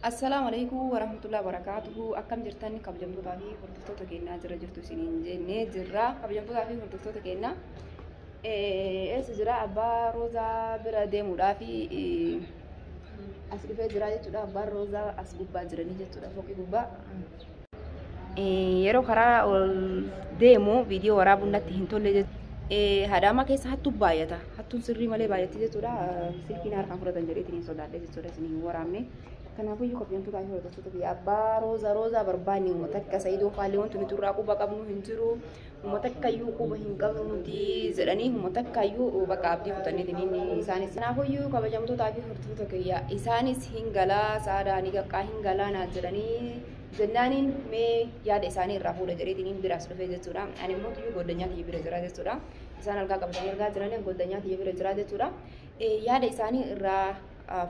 Assalaamu alaikum warahmatullahi wabarakatuhu. Akkam jirtan kabajamtootaa fi hordoftoota keenyaa? Jira jirtu isiniin jennee jirra. Kabajamtootaa fi hordoftoota keenyaa, eessa jira? Abbaa Roozaa bira deemuudhaa fi as dhufee jira jechuudha. Abbaan Roozaa as gubbaa jiranii jechuudha, fooqii gubbaa. Yeroo karaa ol deemu viidiyoo waraabuun natti hin tolle jechuudha. Adaamaa keessa hattuu baay'ata. Hattuun sirrii malee baay'atti jechuudha. Silkiin harkaan fudhatan jedheetiin hin sodaadhe jechuudha, isin hin waraabne. Kanaafuu kabajamtoota fi hordoftoota biyya, abbaa Roozaa, Roozaa barbaanne uummata akka Saayidoo faallee wanti nuti irraa quba qabnu hin jiru. Uummata akkayyuu quba hin qabnu nuti jedhanii, uummata akkayyuu bakka abdii kutaniitiin isaanis. Kanaafuu kabajamtootaa fi hordoftoota kiyya, isaanis hin galaa saadaa ni qaqqaa hin galaa naa jedhanii jennaaniin, mee yaada isaanii irraa fuudha jedheetiin biraas dhufee jechuudha. Ani immoo tuyyuu goddanyaa tiyya bira jira jechuudha. Isaan algaa qabatanii argaa jiranii, goddanyaa tiyya bira jira jechuudha. Yaada isaanii irraa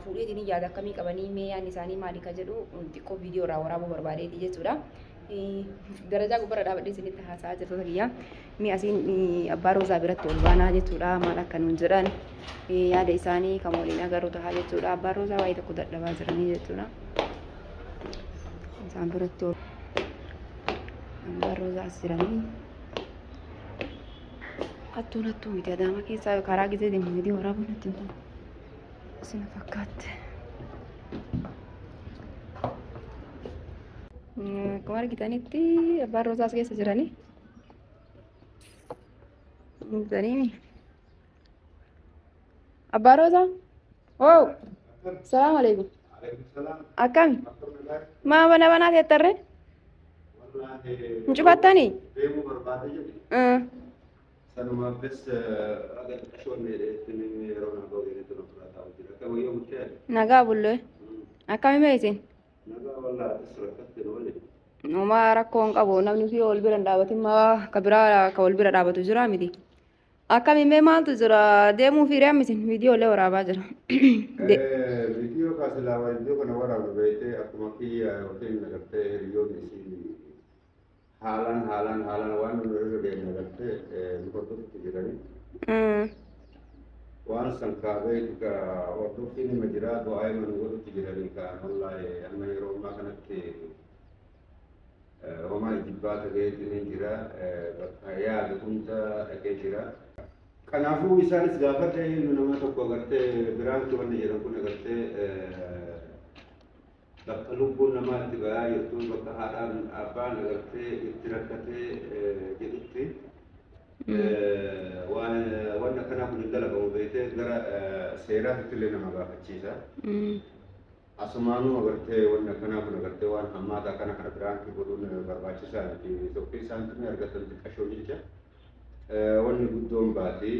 fuudheetiin yaada akkamii qabanii, mee yaadni isaanii maali ka jedhu xiqqoo viidiyoo irraa waraabuu barbaadeeti jechuudha. Darajaa gubbarra dhaabadhee isinitti haasa'aa jirtoota kiyya. Mee asiin abbaa Roozaa biratti ol baanaa jechuudha. Maal akka nuun jedhan yaada isaanii kan waliin agarru tahaa jechuudha. Abbaan Roozaa waa'ee tokko dadhabaa jiranii jechuudha. Isaan biratti ol abbaan Roozaa as jiranii. Hattuun hattuu miti Adaama keessaa karaa gisee deemu viidiyoo waraabuun natti hin tolu. Sina fakkaatte. Akkuma argitanitti abbaan Roozaas keessa jiranii. Argitanii. Abbaa Roozaa. Oo. Salaamu alaikum. Akkami? Maa bana banaa teettarree? Hin cufattanii? Deemuu barbaade jedhe. Sanumaaf bes aga xiqqashoon yeroo na ga'u jedhetu na fudhataa jira. Akka wayyoo bulchee. Nagaa bullee. Akkami mee isin? Nagaa wallaa, atis rakkatte oole. Homaa rakkoo hin qabu. Namni fi wal bira hin dhaabatin, maa ka biraa ka wal bira dhaabatu jira miti. Akkami mee, maaltu jira? Deemuu fi reemmi isin viidiyoo illee waraabaa jira. Viidiyoo kaasilaa viidiyoo kana waraabu beektee, akkuma kiyya yookiin agartee hiriyoonni isii haalaan haalaan haalaan waan nu irra deemne agartee nu hordofutti jiranii. Waan san kaabee ka hordoffiin hima jira, du'aa hima nu godhutti jiranii. Ka wallaahi amma yeroo ammaa kanatti homaa ijibbaata ga'eetiin hin jira, bakka yaadu hunda dhaqee jira. Kanaafuu isaanis gaafadhe, ilmi nama tokko agartee biraanki wanni jedhan kun agartee bakka lubbuun namaa itti bayaa jirtu, bakka haadhaan abbaan agartee itti rakkatee jedhutti waan waan akkanaa kun hin dalagamu beektee, gara seeraatti illee nama gaafachiisa. Asumaanuu agartee wanni akkanaa kun agartee waan hammaata akkana kana biraankii godhuun barbaachisaa miti. Tokko isaantumii argatan xiqqashoo jecha wanni guddoon baati,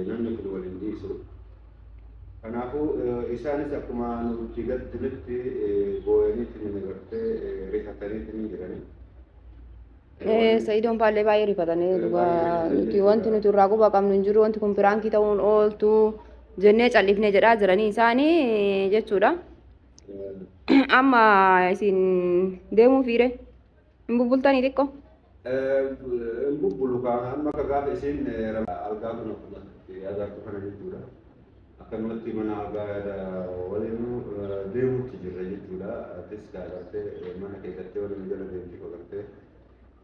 namni kun waliin dhiisu. Kanaafuu isaanis akkuma nuti gaddinitti booyaniitiin agartee rifataniitiin jiranii. Sa'iidoon faallee baay'ee rifatanii dhugaa, nuti wanti nuti irraa quba qabnu hin jiru, wanti kun piraankii ta'uun ooltu jennee callifnee jedhaa jiranii isaanii jechuudha. Amma isin deemuu fiire hin bubbultanii xiqqoo? Hin bubbulu kaa, amma akka gaafa isiin algaa kun akkuma agartu kana jechuudha. Akkanumatti mana algaa waliin deemuutti jirra jechuudha. Atis agartee mana keessatti waliin jala deemti, agartee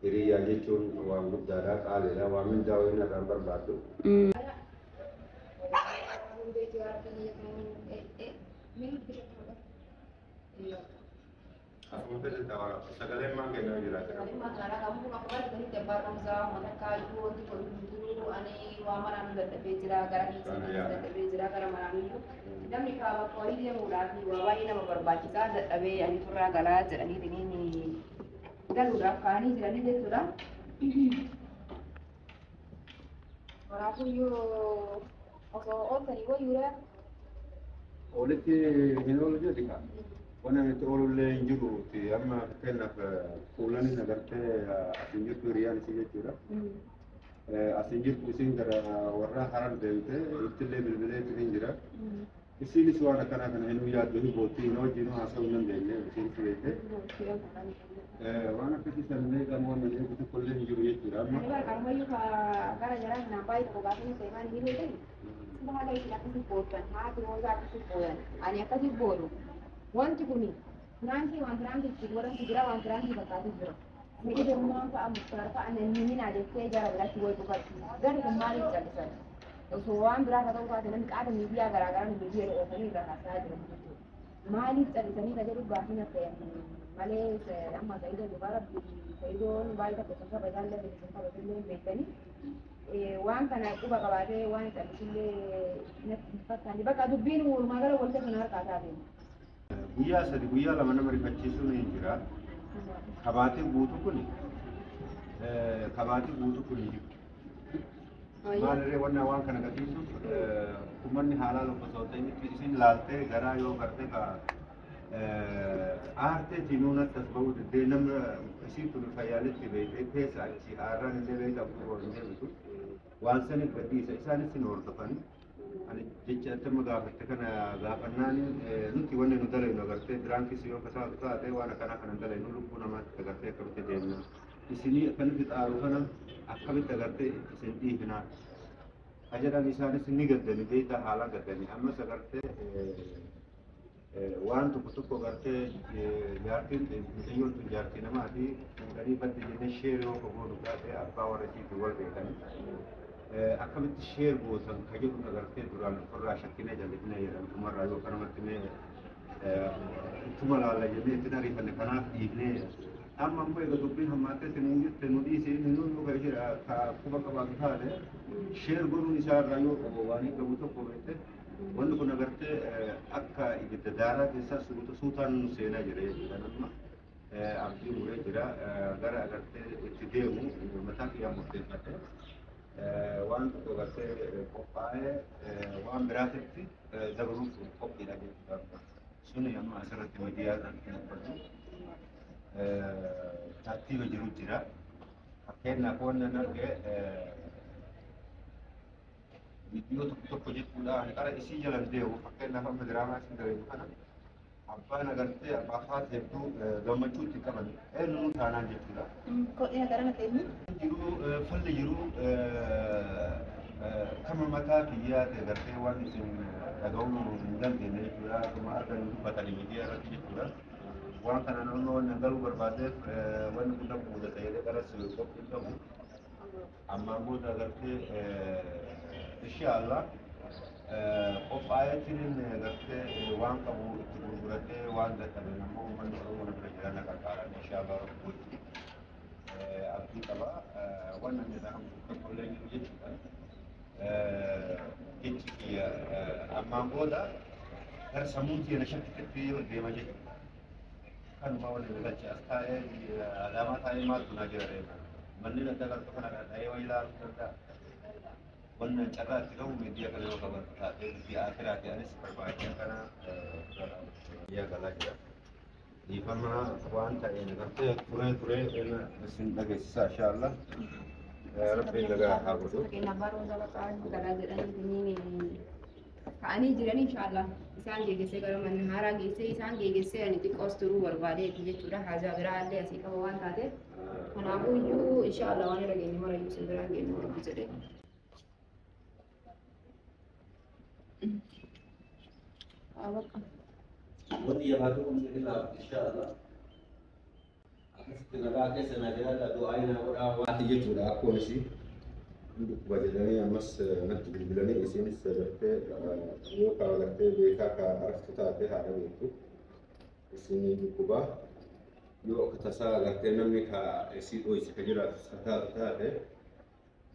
hiriyyaa jechuun waan guddaadha, qaaliidha, waan mindaa wayii irraan barbaaddu. Akkuma fedhe ta'aa sagaleen maan kennaa jiraate. Namni kaa bakka wayii deemuudhaaf waa baay'ee nama barbaachisaa, dadhabee ani turraa galaa jedhanii galuudhaaf ka'anii jiranii jechuudha. Kanaafuu osoo ooltanii wayyuudha. Olitti hin oolu jedhi kaa. Wanni itti oolullee hin jiru. Amma fakkeenyaaf fuulani agartee asin jirtu hiriyaan isii jechuudha. Asin jirtu, isiin gara warra Harar deemte, ittillee bilbileetu hin jira. Isiinis waan akkanaa kana hin yaaddu, hin boottii, hin wajjin haasa'uu hin dandeenye isiinis beekte. Waan akkasii sanillee qaama waan eegu tokkollee hin jiru jechuudha amma. Ani bara kanumayyuu gara jaraa kanaan baay'ee tokko gaafa inni seemaan ni beekani. Haala isin akkasii booddan, haati Roozaa akkasii boodan, ani akkasii boodu. Wanti kuni piraankii waan piraankii itti godhantu jira, waan piraankii fakkaatu jira. Sa'idoon fa'a, Muktaar fa'a namni minaa jettee jara biratti wayi dhufatti. Garri kun maaliif callisan? Osoo waan biraa ka ta'uu taate namni qaata miidiyaa garaagaraa miidiyaa oofanii irraa haasaa jiran jechuudha. Maaliif callisanii ka jedhu gaafii na ta'e malee, amma Sa'idoo dhugaa Rabbi Sa'idoon baay'ee takka isin kabajaallee isin kabajullee hin beektanii. Waan kana quba qabaatee waan callisullee natti hin fakkaanne, bakka dubbiin walumaa gala wal keessa na harkaa taate. Guyyaa 3, guyyaa 2 nama rifachiisuun hin jira. Kabaatii guutuu kun, kabaatii guutuu kun hin jiru. Maalirree wanna waan kana gadhiisuuf uummanni haalaan osoo ta'in isin laaltee garaa yoo gartee ka aartee tinuu natti as ba'uu diddee, nama isiin tun fayyaaletti beektee keessa achi aarraan illee beektaa bu'uura hin deebitu. Waan saniif gadhiisa, isaanis hin hordofani. Ani jecha amma gaafatte kana gaafannaan nuti wanni nu dalaynu agartee piraankis yoo taatu taate waan akkanaa kana dalaynu, lubbuu namaatti agartee akkamitti deemna. Isinii akkamitti xaaru kana akkamitti agartee isin dhiifnaa. Ajedhan isaanis ni gaddani, beektaa haala gaddani. Ammas agartee waan tokko tokko agartee jaartiin mucayyoon tun jaartii namaati fuudhanii badde jennee share yoo goonu taate abbaa warra isiitiin wal beekani. Akkamitti share gootan ka jedhu agartee duraan ofirraa shakkinee jallisnee jedhamtumarraa yoo kanamatti mee ittuma laalla jennee ittiin ariifanne, kanaaf dhiifnee. Amma ammoo egaa dubbiin hammaattee isin jirte nu dhiisi, inni nu ka ishee ka quba qabaatu taate share godhuun isaa irraa yoo qabu waan eegamu tokko beekte, wanni kun agartee akka ibidda daaraa keessaa suuta suutaan nu seenaa jira jechuudha. Amma abdii muree jira, gara agartee itti deemu mataa kiyyaan murteeffadhe, waan tokko agartee qophaa'ee waan biraatitti dabaluuf qophiidha jechuudha. Suni amma asirratti miidiyaadhaan kan dubbatu tartiiba jiru jira. Fakkeenyaaf wanni an arge viidiyoo tokko tokko jechuudha. Ani qara isii jalan deemu, fakkeenyaaf amma diraamaa isin dalagu kana abbaan agartee abbaa faata hedduu gammachuu itti qaban eenyuun taanaan jechuudha. Kodhina gara na ta'e. Jiru falli jiru kama mataa kiyyaa ta'e agartee waan isin dhaga'uu hin dandeenye jechuudha. Akkuma argan dubbatanii miidiyaa irratti jechuudha. Waan kana nama waan galuu barbaadeef wanni kun nama mudata jedhee garas qophii qabu. Ammaan booda agartee inshaallah qophaa'eetiin agartee waan qabu itti gurguratee, waan dadhabe ammoo uummanni Oromoo na bira jiran na qarqaaran inshaallah Rabbi abdii qaba. Waan namni jedhamu tokkollee jiru jechuudha. Jechi kiyya ammaan booda gara sammuun kiyya na shakkitetti deema jechuudha. Kanuma waliin galche as taa'ee Adaamaa taa'ee maaltu naa jira reema. Manneen adda agartu kana dhadha'ee waa ilaaluu danda'a. Wanna carraa itti qabu miidiyaa kana yoo qaban taatee biyya akiraati anis barbaacha kana biyya galaa jira. Dhiifama waan ta'een agartee turee turee isin dhageessisaa inshaallah. Rabbiin nagaa haa godhu. Fakkeenyaaf barumsa bakka galaa jedhanii ka'anii jiran, inshaallah isaan geegessee gara mana haaraa geessee isaan geegessee ani xiqqoos turuu barbaadeeti jechuudha. Haajaa biraa illee asii qaba waan taateef. Kanaafuu iyyuu inshaallah waan irra geenye mara iyyuu isin biraan geenye Rabbi jedhee. Bakka. Wanni jabaatu kun ilaaf inshaallah. Akkasitti nagaa keessa naa jiraadha, du'aa naa godhaa waati jechuudha. Akkuma isii dhukkuba jedhanii ammas natti bilbilanii, isinis gartee yoo ka gartee beekaa ka araftu taate haadha beektu isinii dhukkuba, yoo akka tasaa gartee namni ka isii dhoyse ka jiraatu ka taatu taate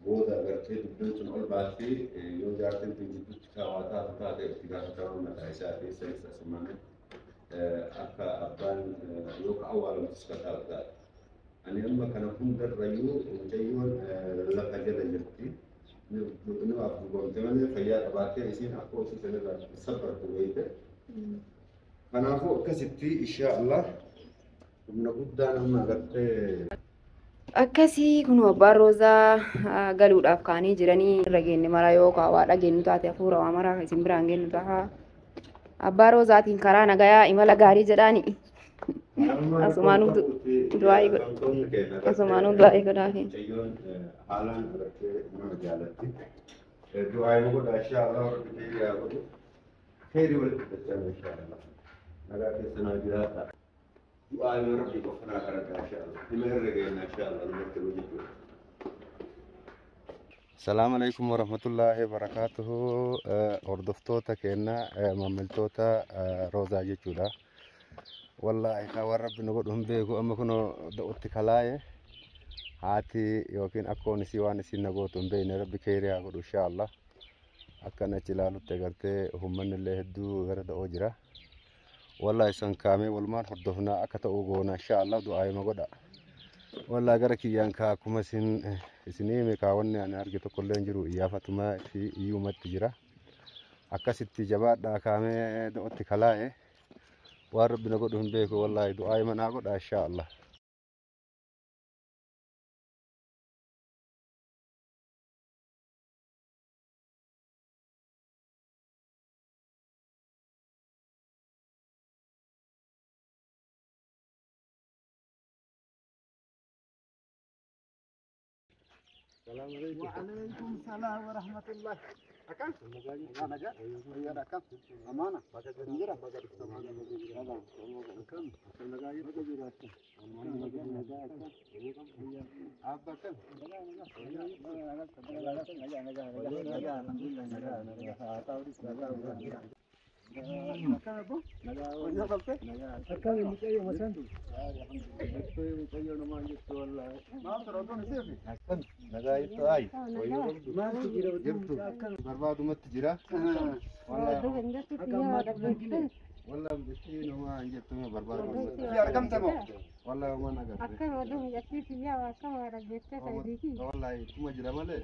booda gartee dubbiin sun ol baatti, yoo jaartiin tun jidduutti ka waa taatu taate itti gaafatamaa mataa isaa fi sanis asumaan akka abbaan yoo ka awwaalamtus ka taatu taate. Ani amma kana hundarrayyuu mucayyoon lafa jala jirti. Inni afduubamte malee fayyaa qabaattee isiin akkoo isii sanirraa sabbartu wayite. Kanaafuu akkasitti inshaallah humna guddaan amma agartee. Akkasii kun abbaan Roozaa galuudhaaf ka'anii jiranii, irra geenne mara yoo waa dhageenyu taate hafuura waa maraa isin biraan geenyu ta'a. Abbaa Roozaatiin karaa nagayaa imala gaarii jedhaani. Asumaanuu du'aa godha. Asumaanuu du'aa godhaafi. Mucayyoon haalaan agartee nama jaalatti. Du'aa godha inshallah rabbi kheyrii haa godhu. Kheyrii walitti dachaan inshallah. Nagaa keessa naa jiraadha. Du'aa rabbi qofa naa kadhadha inshallah. Hima herregeenya inshallah namatti nu jechuudha. Salaamu alaikum warahmatullahi wabarakatuhu. Hordoftoota keenya maamiltoota Roozaa jechuudha. Wallaahi kan warra rabbi nu godhu hin beeku amma kunoo da'utti kalaaye haati yookiin akkoon isii waan isiin na gootu hin beekne rabbi kheyrii haa godhu inshaallah. Akkan achi ilaalutti agartee uummanni illee hedduu gara da'oo jira. Wallaahi san kaamee walumaan hordofnaa akka ta'u goona inshaallah du'aayima godha. Wallaahi gara kiyyaan kaa akkuma isin isinii hime kaawwanni ani arge tokkollee hin jiru iyyaafatuma fi iyyuumatti jira. Akkasitti jabaadhaa kaamee da'otti kalaaye waan rabbi na godhu hin beeku wallaahi du'aayima naa godha inshaallah. وعليكم السلام ورحمة الله. أكم؟ أنا جا. أنا أكم؟ أمانة. نجرا. أكم؟ Abba kam? Nagaa jirtu ayi. Jirtu. Barbaadumatti jira. Wallaahi bitti nama hin jettu barbaadumatti. Wallaahi waan agarre. Wallaahi ittuma jira malee.